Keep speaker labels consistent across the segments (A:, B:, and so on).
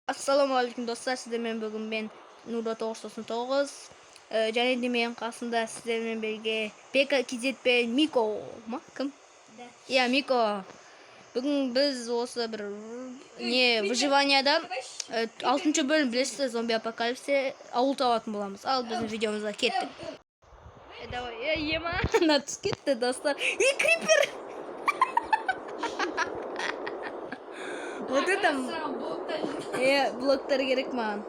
A: Ассалаумағалейкум, достар! Сіздермен бүгін мен, Нұрда 999, және де менің қасымда сіздермен бірге Бека KZ пен Мико ма, кім?
B: Да.
A: Иә, Мико. Бүгін біз осы бір не выживанияда алтыншы бөлім, білесіздер, зомби апокалипсисте ауыл табатын боламыз. Ал біздің видеомызға кеттік. Давай, ема, ана түсіп кетті, достар. Е, крипер! Вот это
B: Саған блоктар жинап.
A: Е, блоктар керек маған.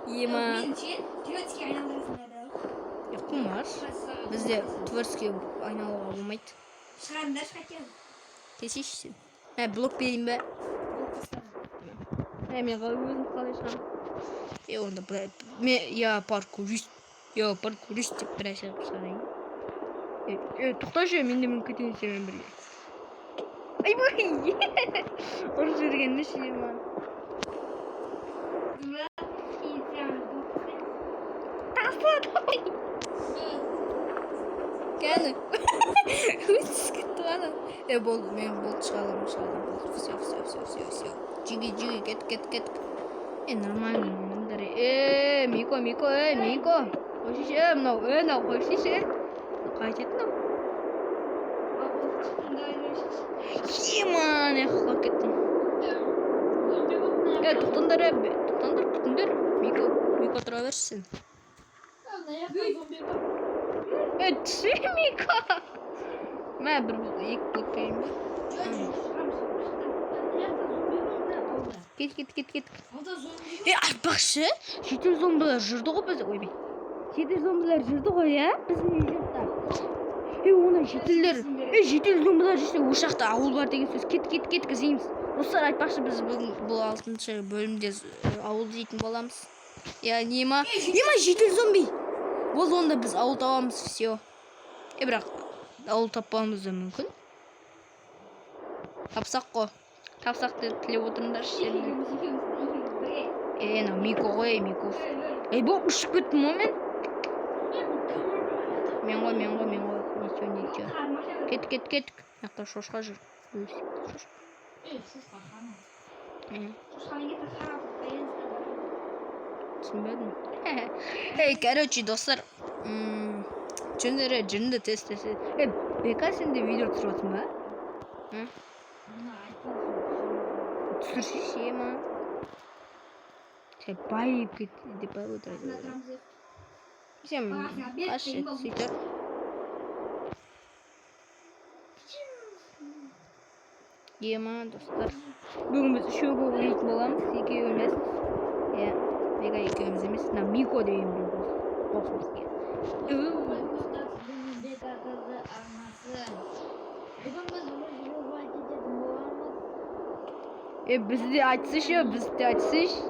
A: Ема.
B: Мен ше, твердский айналдырасыңдар да.
A: Е, қумаш. Бізде творческий айналуға болмайды.
B: Шығарыңдаршы хотя бы.
A: Кесейші сен. Ә, блок берейін бе?
B: Блок тастадым.
A: Ә, мен қалай өзім қалай шығамын? Е, онда былай мен я паркурист. Я паркурист деп бір нәрсе қылып шығарайын. Е, е, тоқташы, мен де мініп кетейін сенімен бірге. Айбай! Ұрып жібергенде ше, ема.
B: Кейін саған блок тастаймын.
A: Таста, давай. Кәні. Өзі түсіп кетті ғой ана. Е, болды, мен болды, шыға аламын, шыға аламын. Болды, все, все, все, все, все. Жиги, жиги, кеттік, кеттік, кеттік. Е, нормально, мындар. Е, Мико, Мико, е, Мико. Қойсайшы, е, мынау, е, мынау, қойсайшы, е. Қайтеді мынау?
B: А, ол шықтың, давай, давай, шық.
A: Ема, не құлап кеттім. Е, тоқтаңдар, е, тоқтаңдар, күтіңдер. Мико, Мико, тұра берші сен. Е, түсе, Мико. Мә, бір екі блок берейін бе?
B: Жоқ, жоқ, шығамын, шықтым. Мына жақта зомби бар да, алда.
A: Кет, кет, кет, кет.
B: Алда зомби.
A: Е, айтпақшы, жедел зомбилар жүрді ғой біз. Ойбай. Жедел зомбилар жүрді ғой, иә? Біздің үй жақта. Е, оны жителдер, е, жедел зомбилар жүрсе, ол жақта ауыл бар деген сөз. Кет, кет, кет, іздейміз. Достар, айтпақшы, біз бүгін бұл алтыншы бөлімде ауыл іздейтін боламыз. Я, не ма? Не ма, жедел зомби? Болды, онда біз ауыл табамыз, все. Е, бірақ ауыл таппауымыз да мүмкін. Тапсақ қой. Тапсақ деп тілеп отырыңдаршы сендер.
B: Екеуміз, екеуміз, екеуміз бірге.
A: Е, мынау Мико ғой, ей, Мико. Ей, бұл ұшып кеттім ғой мен. Мен ғой, мен ғой, мен ғой. Ничего, ничего.
B: Қарным аша берді.
A: Кеттік, кеттік, кеттік. Мына жақта шошқа жүр. Өй, шошқа.
C: Ей, шошқа қана.
A: Е,
B: Шошқамен кетті, харап баянысты.
A: түсінбедім. Ей, короче, достар. Жүріңдер, е, жүріңдер, тез, тез. Е, Бека, сен де видео түсіріп жатрсың ба?
C: Мына айтқан.
A: Түсірші, ема. Сен байып кетті деп
B: Қасында
A: отырады.
B: тұрамыз деп.
A: Сен
B: Бағасына бес
A: қаш,
B: тиын болды.
A: сөйтіп. Ема, достар. Бүгін біз үшеу болып ойнайтын боламыз. Екеу емес. Иә, Бека екеуміз емес. Мына Мико деген бір дос бізге.
C: Сіздермен Бека қызы арнасы. Бүгін біз выживать ететін боламыз.
A: Е, бізді де айтсайшы, бізді де айтсайшы.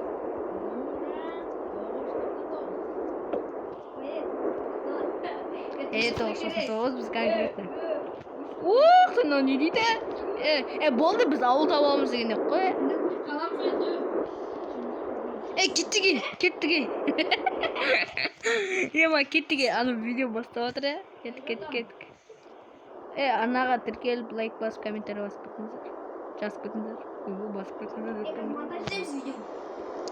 C: 999.
A: Е, 999 біз конкретно. Ух, мынау не дейді? Е, е, болды, біз ауыл табамыз деген ек қой.
C: Қаламыз енді.
A: Е, кеттік, ей, кеттік, ей. Ема, кеттік, ей. Ана видео бастап жатыр, е. Кеттік, кеттік, кеттік. Е, анаға тіркеліп, лайк басып, комментарий басып кетіңіздер. Жазып кетіңдер. Ойбой, басып кетіңдер деп
B: Е, монтаж етеміз видеоны.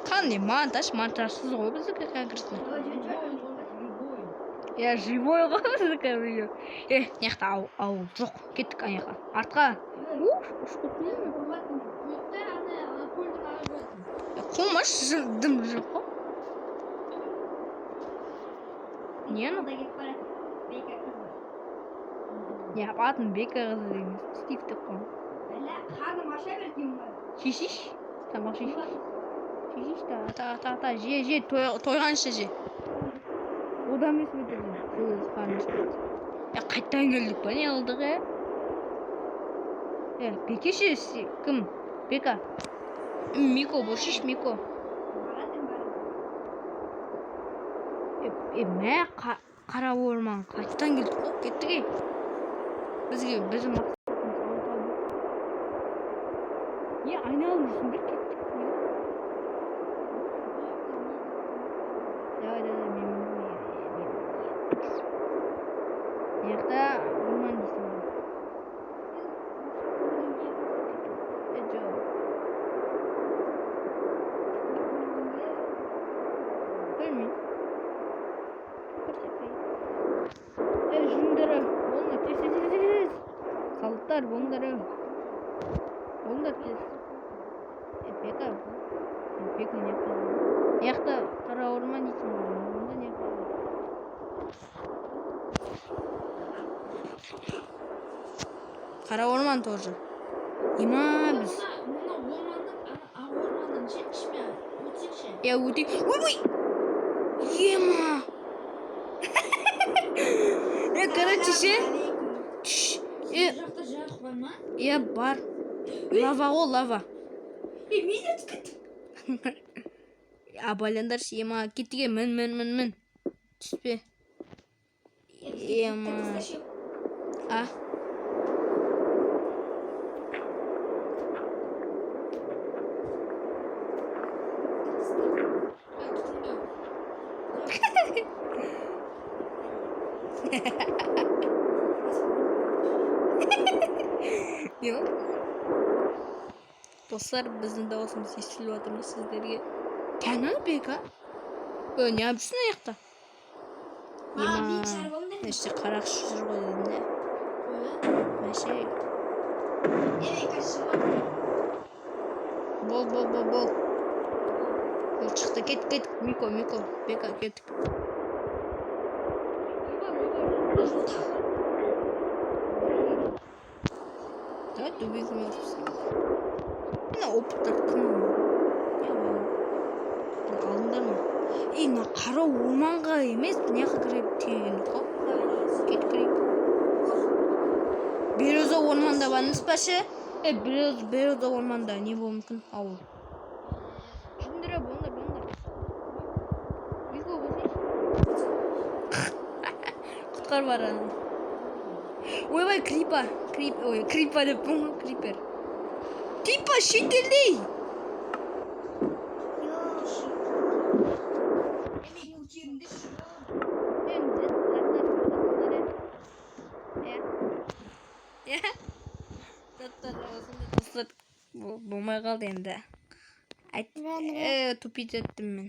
A: Қандай монтаж? Монтажсыз ғой біздікі конкретно.
B: Жоқ, жоқ, жоқ.
C: Живой.
A: Иә, живой ғой біздікі видео. Е, мына жақта ауыл жоқ. Кеттік ана жаққа. Артқа. Уф, ұшып кеттім.
C: Көкте ана ана көлдің ары жағында.
A: Е, қумаш, дым жоқ қой. Не анау?
B: Алда кетіп барады. Бека қызы.
A: Не, атын Бека қызы емес. Стив деп қойған.
B: Бәлә, қарным аша берді ема.
A: Шешейші. Тамақ жейші. Жейші, та, та, та, та, же, же, тойғанша же. Одан емес пе дедім. Сол кезде қарным ашып кетті. Е, қайтадан келдік па, не қылдық, е? Е, Бекеше, кім? Бека. Мико, боршиш, Мико.
B: Барады, барады.
A: Е, е, мә, қара орман қайтадан келдік қой, кеттік, ей. Бізге, біздің мақсатымыз ауыл табу. Не, айналып жүрсіңдер, кеттік. Не? Давай, давай, мен, мен, мен, мен. Мына жақта орман дейсің ғой. Е, жоқ. Достар, болыңдар. Болыңдар тез. Бека. Бека не жақта? Мына жақта қара орман дейсің ғой. Онда не? Қара орман тоже. Ема біз.
B: Мына орманның, ана ақ орманның ше, ішме өтсекші.
A: Я өте. Ойбай! Ема! Короче, ше. Шш.
B: Бұл жақта жарық бар ма?
A: Е, бар. Лава ғой, лава.
B: Е, мен де түсіп кеттім.
A: Абайлаңдаршы, ема. Кеттіге мін, мін, мін, мін. Түспе. Ема. А. Не болды? Достар, біздің дауысымыз естіліп жатыр ма сіздерге? Кәні, Бека? Не алып жүрсің аяқта?
B: Маған
A: Ема.
B: биік шығарып алыңдар.
A: Іште қарақшы жүр ғой дедім де. Мәше. Бол, бол, бол, бол. Ол шықты, кет, кет. Мико, Мико, Бека, кеттік. Давай дубинкамен ұрып тастаймын. Мына опыттар кім? Не ол? Алдыңдар ма? Ей, мына қара орманға емес, мына жаққа кіріп тиген қой. Кет, кірейік. Береза орманда бармыз ба ше? Береза орманда не болуы мүмкін? Ауыл. Жүріңдер, болыңдар, болыңдар. Мико, болсайшы. Құтқар бар ананы. Ойбай, крипа. Крип, ой, крипа деппін ғой, крипер. Типа шетелде. Енді заттар иә. Заттар осындай, достар, болмай қалды енді. Айт, тупить еттім мен.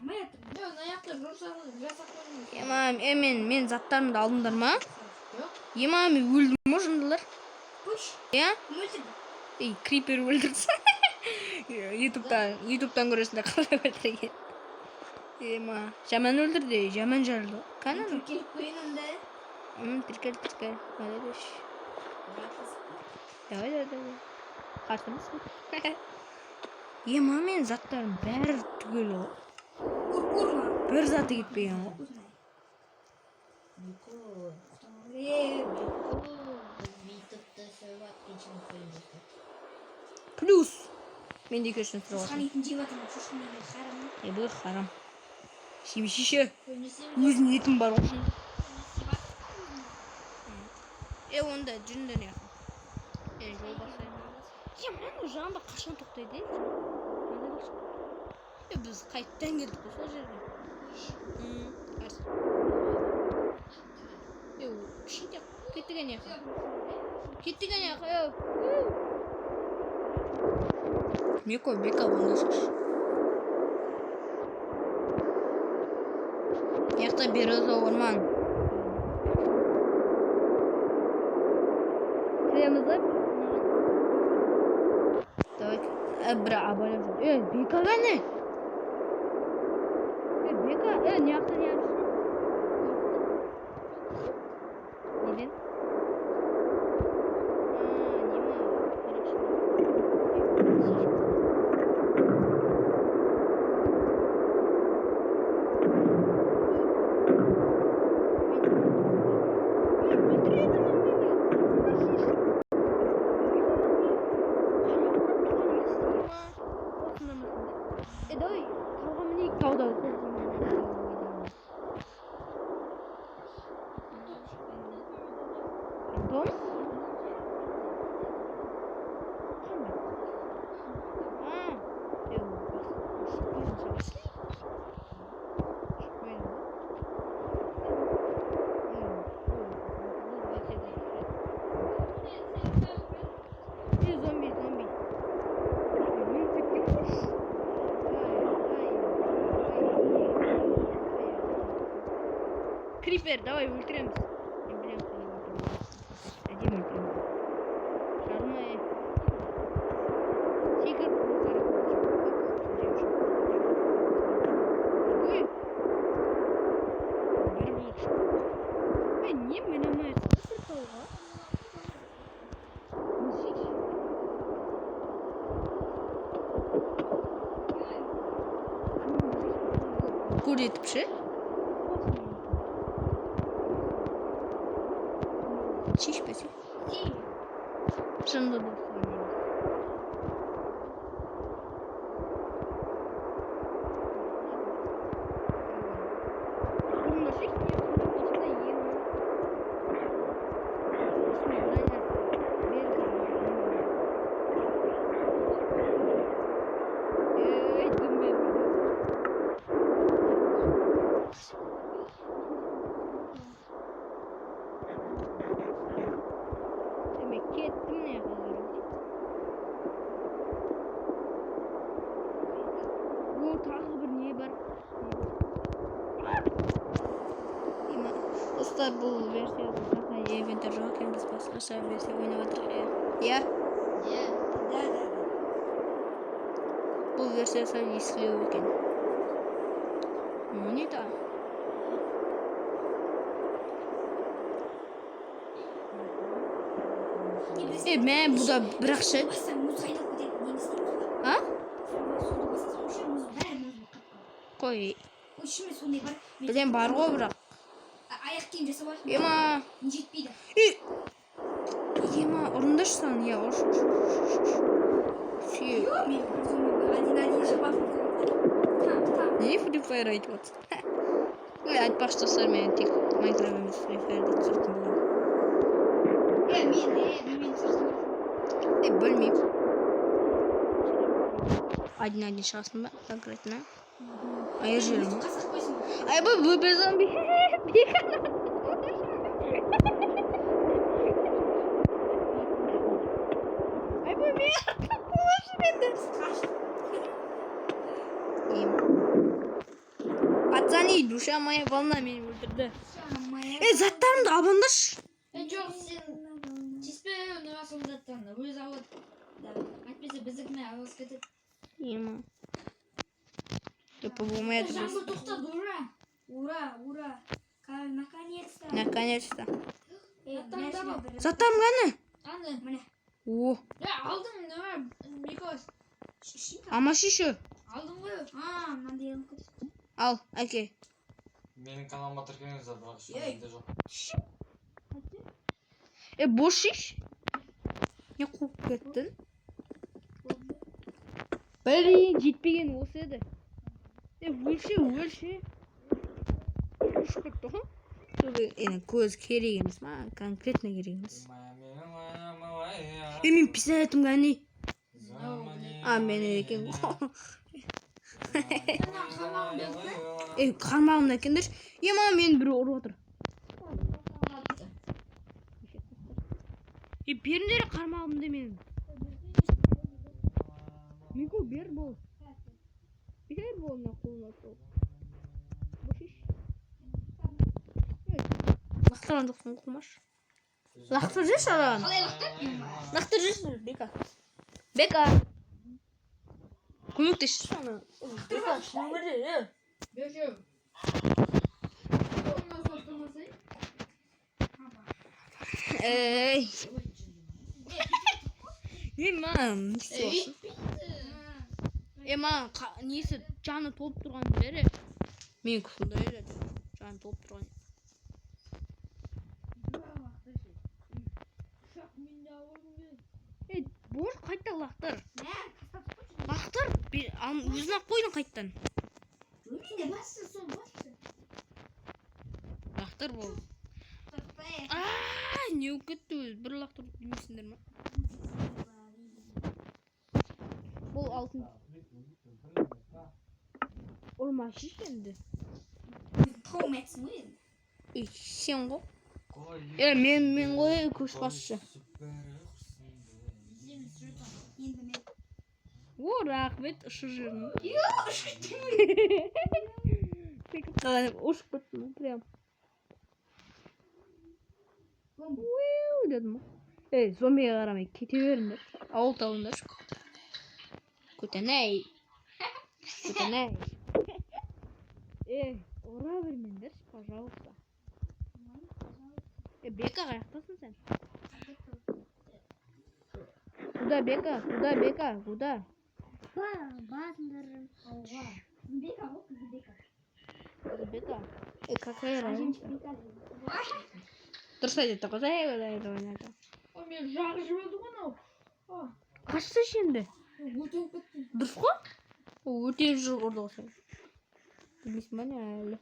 B: Мына жақта жасап қойыңыз.
A: Ема, мен заттарымды алдыңдар ма?
B: Жоқ.
A: Ема, мен өлдім ғой, жындылар. Иә?
B: Өлтірді.
A: Ей, крипер өлтірді. Ютубтан көресіңдер қалай өлтірген. Ема, жаман өлтірді, жаман жарылды. Кәні?
B: Тіркеліп қояйын онда.
A: Тіркел, тіркел. Молодец. Давай, давай, давай. Қарсы емеспін. Ема, мен заттарым бәрі түгел ғой.
B: Ур, урма.
A: Бір заты кетпеген ғой.
C: Мико, біз ютубта сөйлеп кешірім сұраймыз.
A: Плюс. Мен де кешірім сұрап
B: Шошқан етін жеп жатырмын, шошқан еті харам.
A: Ебі харам. Шеше.
C: Көбінесе
A: Өзінің етім бар ғой. Онда жүріңдер яқын. Жол басайын. Е, мынаның жаңбыр қашан тоқтайды? Біз қайттан келдік қой сол жерге. Қарсы. Кішкентай кеттік ане жаққа. Кеттік ане жаққа. Мико, Бека, онда шаш. Мына жақта береза орман. Кіреміз ба? Давай. Бір абайлап жүр. Бека кәне? Бека, не жақта не жүрсің? Неден? А, не ма? Қарақшы. Өлтіреді мені. Давай, тауға мінейік, тауда. Дом? Қандай? А, шықпайды ғой. Зомби, зомби. Мен тепкен. Крипер, давай өлтіреміз. Мен білемін қалай өлтіруді. Егер ой, бір блок шықты. Ей, не міне алмай жатсың бір тауға? Несейші? Көретіп ше? Шешпесе. Шынында достар. Ұрындашы, не сундук осында ең. Үстіне бронясы берілген. Ей, дым бермеді. Демек, кеттім мына жаққа қарай. О, тағы бір не бар? Има. Достар, бұл версияда жаққа ивенттер жоқ екен, біз басқаша версия ойнап жатырмық, иә. Иә,
C: Иә.
B: Да.
A: Бұл версия сәл ескілеу екен. Ну, не та. Е, мә, бұл да бір ақша.
B: Бассаң, мұз айналып кетеді. Нені істейміз?
A: А?
B: Суды басасың, вообще мұз бәрі мұз болып қатып қалады.
A: Қой,
B: Ой, шынымен сондай бар. Мен
A: білем бар ғой бірақ.
B: Аяқ киім жасап алайық.
A: Ема.
B: Не жетпейді.
A: Ей! Ема, ұрындашы саған, иә, ұршы, ұршы, ұршы, ұршы. Сүйе.
B: Мен бір зомби один шапатым. Там, там.
A: Не Free Fire айтып отырсың? Ой, айтпақшы, достар, мен тек Майнкрафт емес, Free Fire'ды түсіретін боламын.
C: Е, мен түсірсем.
A: Е, білмеймін. Один-один шығасың ба? Конкретно? Ай, жүрмін.
B: Қазақ қойсын.
A: Ай, бұл бөпе зомби. Бекан. Ай, бұл мен артқа қуып жіберді. Ем. Пацаны, душа моя волна мені өлтірді. Ей, заттарымды алыңдаршы.
C: Е, жоқ, сен тиіспе нұрасыл заттарына. Өзі алады. Әйтпесе біздікіне араласып кетеді.
A: Ема. Типа болмай жатыр.
C: Жаңбыр тоқтады, ура!
B: Ура, ура. Наконец-то.
A: Наконец-то.
B: Эй,
C: Заттарымды
B: мына
C: ал.
B: жерде бір-
A: Заттарым қане?
C: Аны.
B: Міне.
A: О,
C: Е, алдым, Нұра, Микос.
B: Шешейін.
A: алмашы еще.
C: Алдым ғой.
B: А, мынандай алып кетті.
A: Ал, әке.
D: Менің каналыма тіркеліңіздер, бірақ ешкім
B: Ей.
D: менде жоқ.
A: Е, бос шеш. Не қуып кеттің? Блин, жетпеген осы еді. Е, өлше, өлше. Ұшып кетті ғой. Енді көз керек емес, маған конкретно керек емес. Е, мен пистолетім қане? А, мен екен ғой.
C: Ана қармағын берді.
A: Е, қармағымды әкеліңдерші. Е, маған мені біреу ұрып отыр. Е, беріңдер қармағымды менің. Мико, бер бол. Бер бол мына қолына сол. Бос. Лақтырған жоқсың ғой, қумаш. Лақтырып жіберші ананы.
C: Қалай лақтыр?
A: Лақтырып жіберші, Бека. Бека. Көмектесші ана. Бека, өмірде, е.
C: Берші. Қолына соқтырмасай.
A: Ей. Е, маған не істеп отырсың? Е, маған несі жаны толып тұрған бері. Менікі сондай еді. Жаны толып тұрған. Е, бош қайта лақтыр. Лақтыр. Өзің ақ қойдың қайттан.
B: Менде басшы, сол басшы.
A: Лақтыр бол. А, не болып кетті өзі? Бір лақтырып білмейсіңдер ма? Бұл алтын. Ұрмашы енді.
B: Тауым әтсің ғой енді.
A: Ей, сен ғой. Е, мен ғой көшбасшы.
B: Енді мен.
A: О, рахмет, ұшып жүрмін. Қалай ұшып кеттім прям. Уиу дедім ғой. Ей, зомбиге қарамай кете беріңдер. Ауыл табыңдаршы. Көтеней. Көтеней. Эй, ұра бермеңдерші, пожалуйста. Е, Бека, қаяқтасың сен? Куда, Бека? Куда, Бека? Куда?
B: Басыңдар. Бека ғой, қызы Бека.
A: Бека. Е, какая разница? Дұрыс айтады ғой, ай, ойнады.
B: Ой, мен жағы жіберді ғой анау.
A: Қашсайшы енді.
C: Өртеніп кеттім.
A: Дұрыс қой? Ол өртеніп жүр ұрды ғой сені. Білмейсің ба не әлі?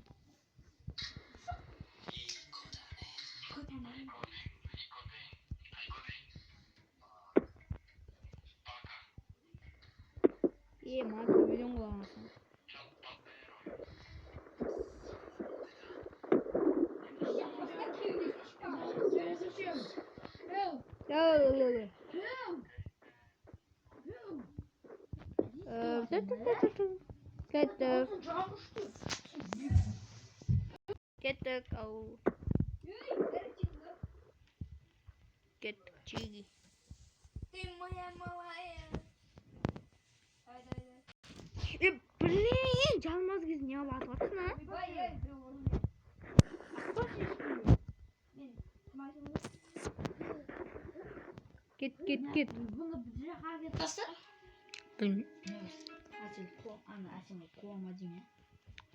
A: Е, мына төбеден құлағансың.
B: Зачем?
A: Кеттік. Кеттік, ау. Кеттік, чиги.
C: Ты моя малая.
A: Е, блин, жалмаз кезін не алып атып жатсың, а? Кет, кет, кет.
C: Бұны бір жаққа кетіп тастар.
A: Білмеймін.
C: Әсел, ана Әсемай қуама деймін.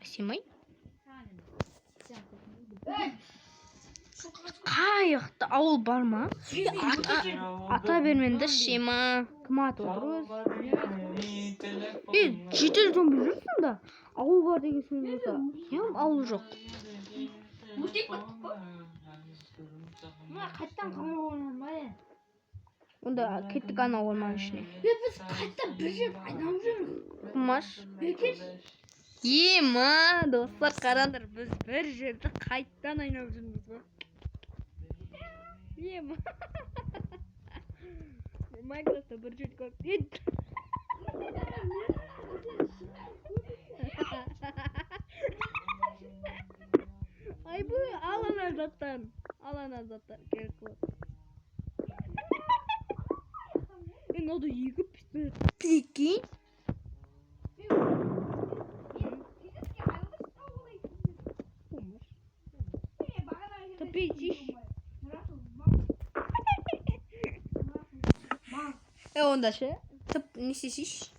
A: Әсемай?
C: Сен
A: Қаяқты ауыл бар ма? Ата бермеңдерші, ема. Кім атып отыр өзі? Е, житель зомби жүрсің да. Ауыл бар деген сөз болса, неғып ауыл жоқ?
B: Мына қайттан қалай ойнамай?
A: Онда кеттік ана орманның ішіне.
B: Е, біз қайта бір жер айналып жүрміз.
A: Құмаш. Ема, достар, қараңдар, біз бір жерді қайттан айналып жүрміз ғой. Ема. Майнкрафтта бір жерді көріп. Е, Айбы, ал ана заттарын. Ал ана заттар керек болады. Е, мынау екі пистолет. Прикинь. Қумаш. Тупичиш. Е, онда ше? Тып, не істесейші?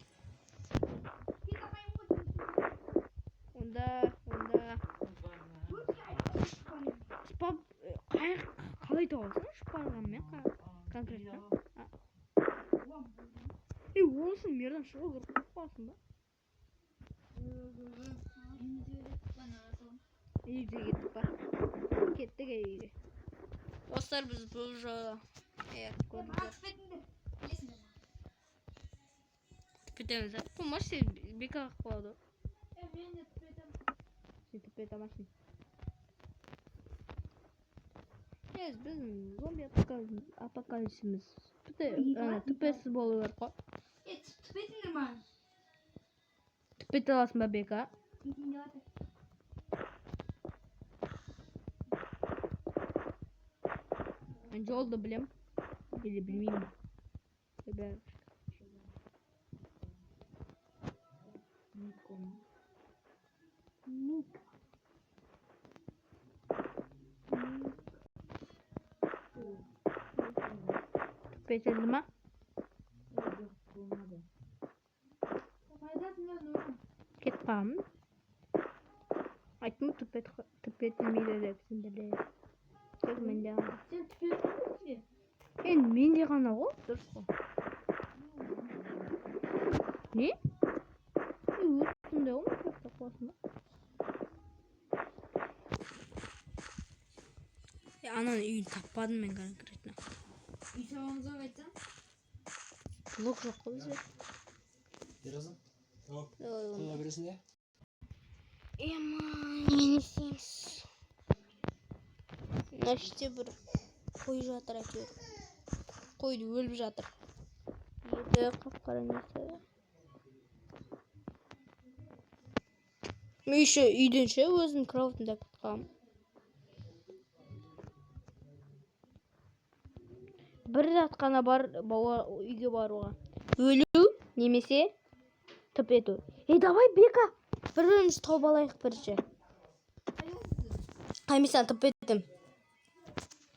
A: Онда. Спа, қай, қалай табасың шпарғанмен конкретно? Е, онысын мирдан шығу керек қой, ба? Үйге кеттік па? Кеттік үйге. Достар, біз бұл жолы иә, көрдіңдер. Тіпетеміз, а? Қумаш, сен бека қалып қалады ғой. Сен тіпете алмайсың. Yes, біздің зомби апокалипсіміз тіпесіз болу керек қой.
B: Е, түпетіңдер маған.
A: Тіпете аласың ба, Бека?
B: Кетейін деп жатыр.
A: Мен жолды білем. Или білмеймін. Бәрібір.
B: Мик.
A: Тіпетелді ма?
B: Қайдасыңдар, Нұрым?
A: Кетіп қалғанмын. Айттым тіпетілмейді деп сендерде. Тек менде ғана.
B: Сен түпетің бе?
A: Енді менде ғана ғой, дұрыс қой. Не? Е, өзі сондай ғой, Майнкрафтта қуасың ба? Е, ананың үйін таппадым мен конкретно.
C: Үй саламыз ғой айтсам.
A: Блок жоқ қой бізде.
E: Бересің?
D: Жоқ.
A: Ой,
E: Қолға бересің де?
A: Ема, не істейміз? Мына іште бір қой жатыр әйтеуір. Қойды өліп жатыр. Еті қап-қара несі. Мен еще үйден ше өзім кроватымда кетіп қалғанмын. Бір зат қана бар үйге баруға. Өлу немесе Тып ету. Ей, давай, Бека. Бір бірімізді тауып алайық бірінші. Ай, мен саған тып еттім.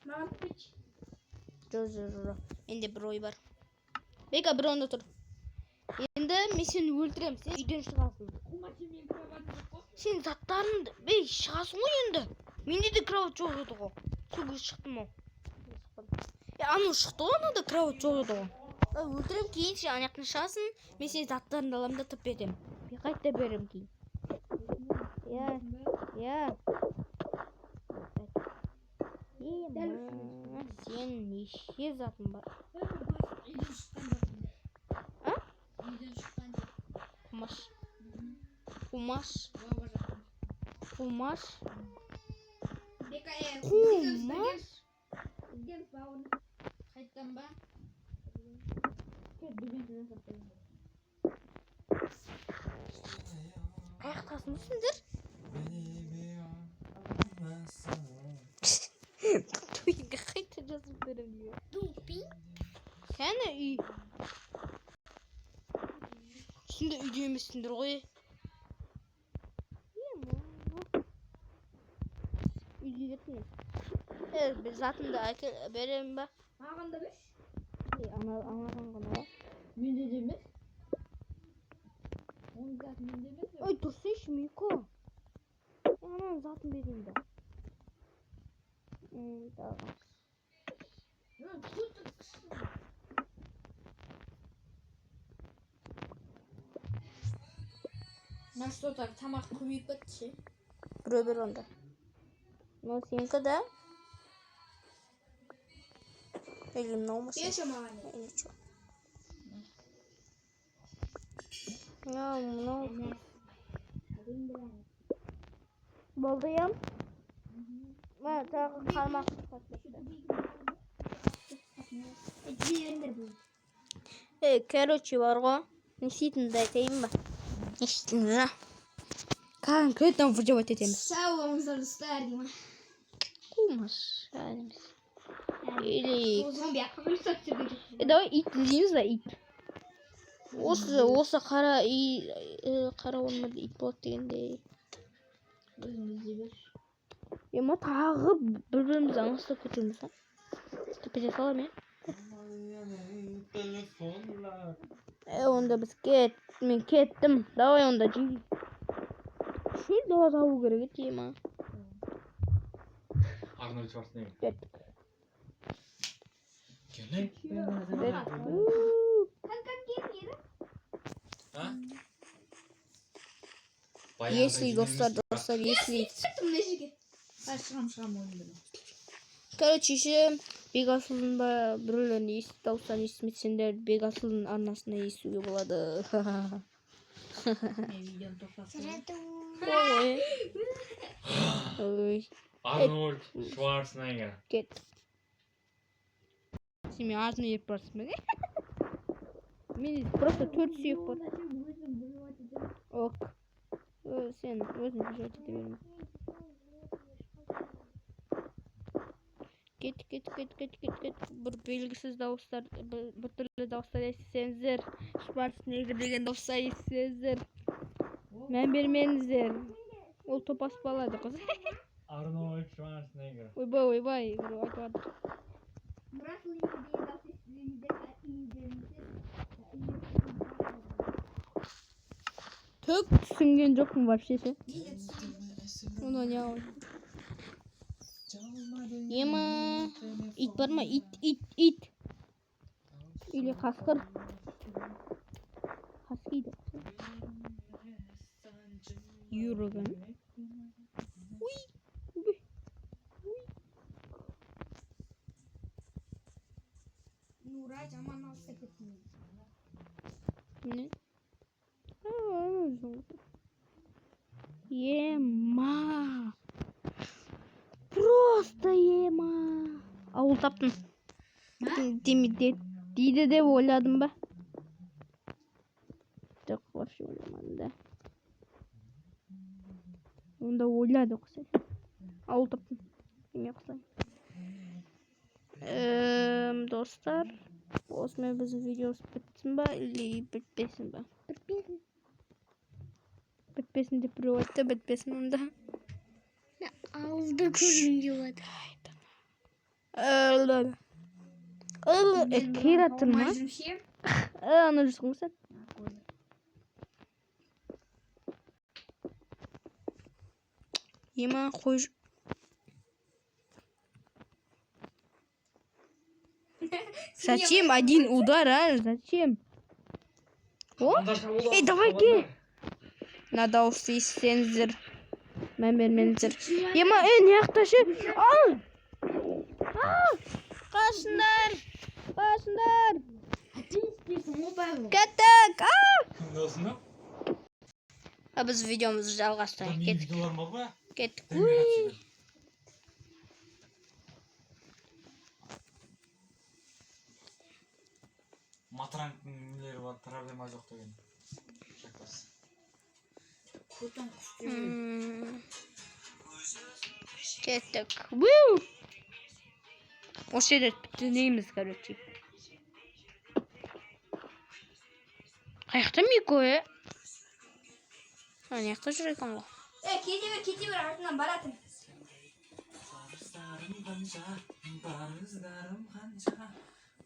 B: Маған тып.
A: Жоқ, жоқ, жоқ. Менде бір ой бар. Бека, бір орында тұр. Енді мен сені өлтіремін. Сен үйден шығасың.
C: Қума, сен менің кроватым жоқ қой.
A: Сен заттарыңды, ей, шығасың ғой енді. Менде де кровать жоқ еді ғой. Сол кезде шықтым ғой. Е, анау шықты ғой, анада кровать жоқ еді ғой. Ой, өлтіремін, кейін сен ана жақтан шығасың. Мен сенің заттарыңды аламын да тып етемін. Мен қайта беремін кейін. Иә, иә. Е, сен неше затың бар?
C: Үйден шыққан жоқпын.
A: А?
C: Үйден шыққан жоқ.
A: Қумаш. Қумаш.
C: Бауға жақтан.
A: Қумаш.
B: Бека, е,
A: Қумаш.
B: Іздейміз бауырын.
C: Қайттан ба?
A: Аяқтасын сендер. Туйға қайта жазып беремін дейді. Кәні үй. Сендер үйде емессіңдер ғой. Ема. Үйге кеттім мен. Е, бір затымды әкел беремін ба?
B: Маған да берші.
A: Е, ана анаған ғана ғой.
C: Менде де емес. Оның заты менде емес.
A: Ой, тұрсайшы, Мико. Е, ананың затын берейін да. Давай.
C: Тут На что так тамақ көбейіп кетті ше.
A: Біреу бер онда. Мынау сенікі да? Или мынау ма сенікі?
B: Берші маған.
A: Или чё? Мынау, мынау. Болды, иә? Мә, тағы қармақ.
B: Жіберіңдер бұл.
A: Ей, короче, бар ғой. Не істейтінімді айтайын ба? Не істейтінімді? Конкретно выживать етеміз.
B: Сау болыңыздар, достар, деймін.
A: Қумаш. Емес. Или...
B: Ол зомби апокалипсис түсірген жоқ.
A: Е, давай ит іздейміз ба, ит. Осы қара үй, қара орманда ит болады дегендей.
C: Өзің іздей берші.
A: Ема, тағы бір бірімізді аңыстап кетеміз ғой. Тепеде саламын, иә?
D: Telefonlar.
A: Е, онда біз кет, мен кеттім. Давай онда жи. Шөл дала табу керек еді, ема.
D: Arnold Schwarzenegger.
A: Кеттік.
D: Gerek.
A: Кеттік.
D: Ha?
A: Если достар, достар, если.
B: Шықтым мына жерге.
C: Ай, шығам, шығам ойындан.
A: Короче, еще Бекасылдың ба біреулердің дауыстарын естімесеңдер, Бекасылдың арнасына естуге болады.
C: Мен видеоны тоқтатып.
A: Ой. Ой.
D: Arnold Schwarzenegger.
A: Кет. Сен менің артымнан еріп барсың ба, не? Менде просто төрт сүйек бар. Ок. Сен өзің выживать ете берме. Кет, кет, кет, кет, кет, кет. Бір белгісіз дауыстар, бір түрлі дауыстар естісеңіздер, Шварценеггер деген дауыстар естісеңіздер, мән бермеңіздер. Ол топас бала еді қыз.
D: Arnold Schwarzenegger.
A: Ойбай, ойбай, біреу айтып жатыр.
B: Мұрат Линк деген дауыс естісеңіздер, іздеңіздер.
A: Түк түсінген жоқпын вообще ше. Оны не алып? Ема, ит бар ма? Ит, ит, ит. Или қасқыр. Хаски деп. Юрген. Уй. Уй. Уй.
B: Нура жаман алыста кеттім.
A: Не? А, өзің. Ема. Просто ема. Ауыл таптым. Дейді деп ойладым ба? Жоқ, вообще ойламадым да. Онда ойлады ұқсай. Ауыл таптым. Неме ұқсай. Достар, осымен біздің видеомыз бітсін ба или бітпесін ба?
B: Бітпесін.
A: Бітпесін деп біреу айтты, бітпесін онда.
B: Ауылды көргім келіп
A: Келе жатыр ма? Ана жүрсің ғой сен. Ема қой. Зачем один удар, а? Зачем? О? Эй, давай кел. Мына дауысты естісеңіздер, мән бермеңіздер. Ема, ей, мына жақта ше? Ал! Ал! Қашыңдар! Қашыңдар! Кеттік! А!
D: Кім дауысында?
A: А біз видеомызды жалғастырайық.
D: Менің
A: Кеттік.
D: видеоларым бар ғой.
A: Кеттік.
D: Уй. Матранктың нелері бар, проблема жоқ деген. Жактас.
A: Кеттік. Ву! Осы жерде түнейміз, короче. Қаяқта Мико, е? Ана жақта жүр екен ғой.
B: Е, кете бер, кете бер, артынан баратын.
E: Парыздарым қанша, парыздарым қанша,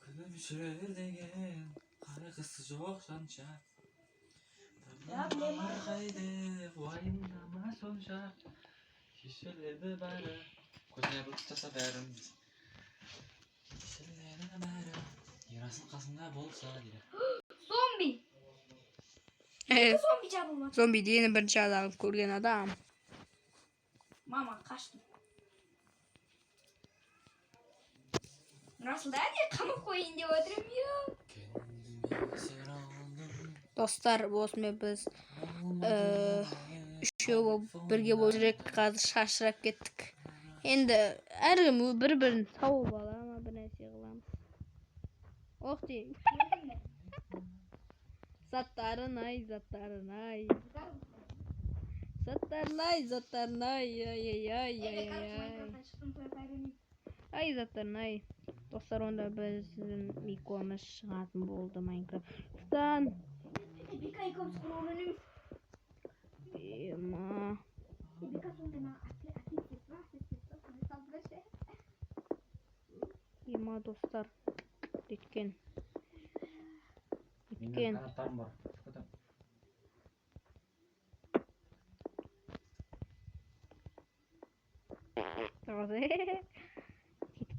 E: күліп жүрер деген қайғысы жоқ жанша. Проблема қайда, уайымдама сонша, шешіледі бәрі, көзіне бұлт ұстаса бәріміз. Шешіледі бәрі, Ерасыл қасында болса дейді.
B: Зомби. Зомби жабылма.
A: Зомби дегені бірінші адам көрген адам.
B: Мама, қаштым. Расылда не қамап қояйын деп отырмын. Йо.
E: Kendime esir aldım,
A: Достар, осымен біз үшеу болып бірге болып жүрек, қазір шашырап кеттік. Енді әркім бір бірін тауып ала ма, бір нәрсе қыламыз. Ох те. Заттарын ай, заттарын ай. Заттарын ай, заттарын ай, ай, ай, ай, ай, ай. Ай, заттарын ай. Достар, онда біздің Микомыз шығатын болды Майнкрафттан.
B: Бека екеуміз құру.
A: Ема.
B: Бека сондай маған әкеліп кетті ма? Әкеліп кетті ма? Сондай салды да ше.
A: Ема, достар. Өткен.
D: Менің
A: Өткен.
D: қанаттарым бар. Ұшып кетемін.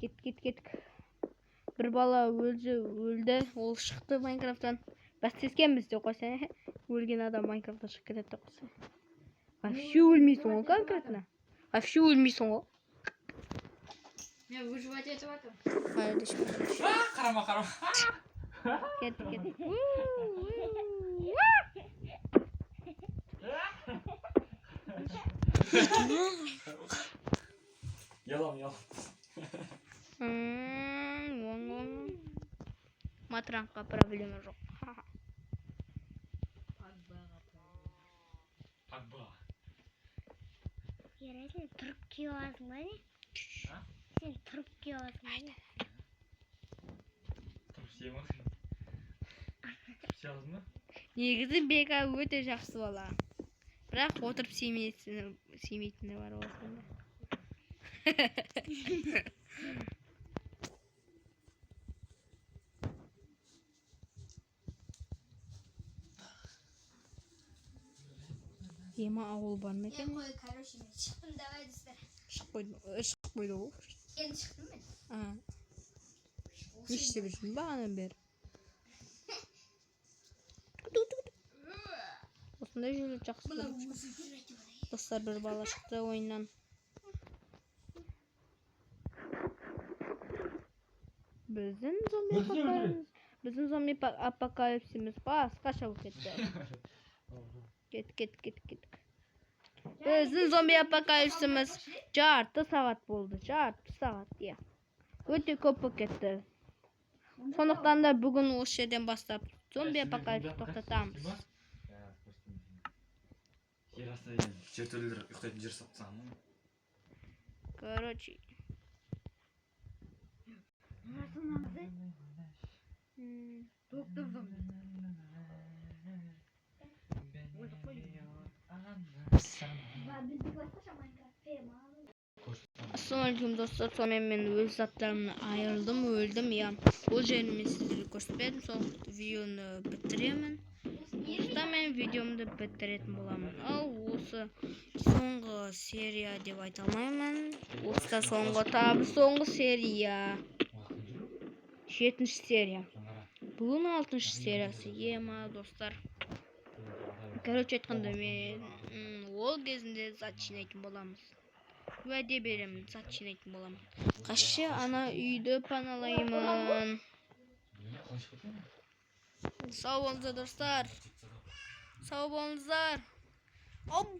A: Кет, кет, кет, кеттік. Бір бала өлді, өлді. Ол шықты Майнкрафттан. Бәстескенбіз деп қойса, өлген адам Майнкрафттан шығып кетеді деп қойса. Вообще өлмейсің ғой конкретно. Вообще өлмейсің ғой.
C: Мен выживать етіп жатырмын.
A: Әлі де шықпады.
D: А, қарама, қарама.
A: Кеттік, кеттік.
D: Ялам, ялам.
A: Оң, оң. Матранкқа проблема жоқ. Ха-ха.
D: Пагба.
B: Ярай, сен тұрып киіп аласың ба не?
D: А?
B: Сен тұрып киіп аласың ба не?
D: Тұрып істей ма? Тұрып істей аласың ба?
A: Негізі Бека өте жақсы бала. Бірақ отырып сүймейтіні бар осында. Ема, ауыл бар ма екен?
B: Мен қой, короче, мен шықтым, давай, достар.
A: Шығып қойды, шығып қойды ғой.
B: Енді шықтым мен.
A: А, не істеп жүрсің бағанадан бері? Осындай жерлерді жақсы көремін. Достар, бір бала шықты ойыннан. Біздің зомби
D: Өлтіре, өлтіре.
A: апокалипсис, біздің зомби апокалипсисіміз басқаша болып кетті. Кет, кет, кет, кеттік. Біздің зомби апокалипсисіміз жарты сағат болды, жарты сағат, иә. Өте көп болып кетті. Сондықтан да бүгін осы жерден бастап зомби апокалипсис тоқтатамыз.
E: Жер асты деген жертөлелер ұйықтайтын жер салып тастаған ғой.
A: Короче.
C: Доктор зомби.
B: Біздікі басқаша Майнкрафт. Е, маған.
A: Ассалаумағалейкум, достар! Сонымен, мен өз заттарымнан айырылдым, өлдім, иә. Ол жерін мен сіздерге көрсетпедім. Сол видеоны бітіремін. Осыда мен видеомды бітіретін боламын. Ал осы соңғы серия деп айта алмаймын. Осы да соңғы, тағы соңғы серия, жетінші серия. Бүгін алтыншы сериясы ема, достар. Короче айтқанда, мен ол кезінде зат жинайтын боламыз, уәде беремін, зат жинайтын боламын. Қашшы, ана үйді паналаймын. Сау болыңыздар, достар, сау болыңыздар. Оп.